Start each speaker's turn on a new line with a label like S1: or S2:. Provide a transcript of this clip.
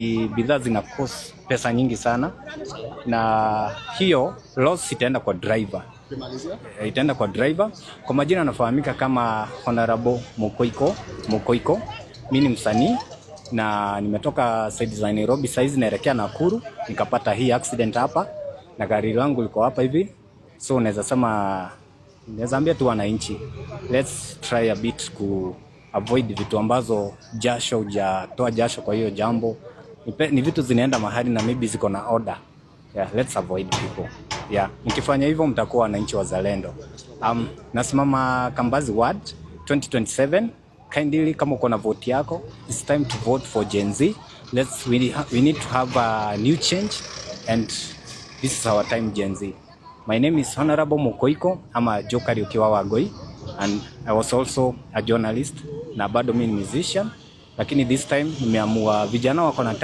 S1: Bidhaa zina cost pesa nyingi sana, na hiyo loss itaenda kwa driver. Itaenda kwa driver. Kwa majina anafahamika kama Honorable Mukoiko Mukoiko. Mimi ni msanii na nimetoka side za Nairobi, saizi naelekea Nakuru, nikapata hii accident hapa na gari langu liko hapa hivi, so naweza sema, naweza ambia tu wananchi, let's try a bit ku avoid vitu ambazo jasho hujatoa jasho kwa hiyo jambo ni vitu zinaenda mahali na maybe ziko na order. Yeah, let's avoid people. Yeah, mkifanya hivyo mtakuwa wananchi wazalendo. Nasimama Kambazi Ward 2027. Kindly, kama uko na vote yako, it's time to vote for Gen Z. We need to have a new change and this is our time, Gen Z. My name is Honorable Mukoiko ama Jokari ukiwa Wagoi, and I was also a journalist na bado mimi ni musician, lakini this time nimeamua vijana wako na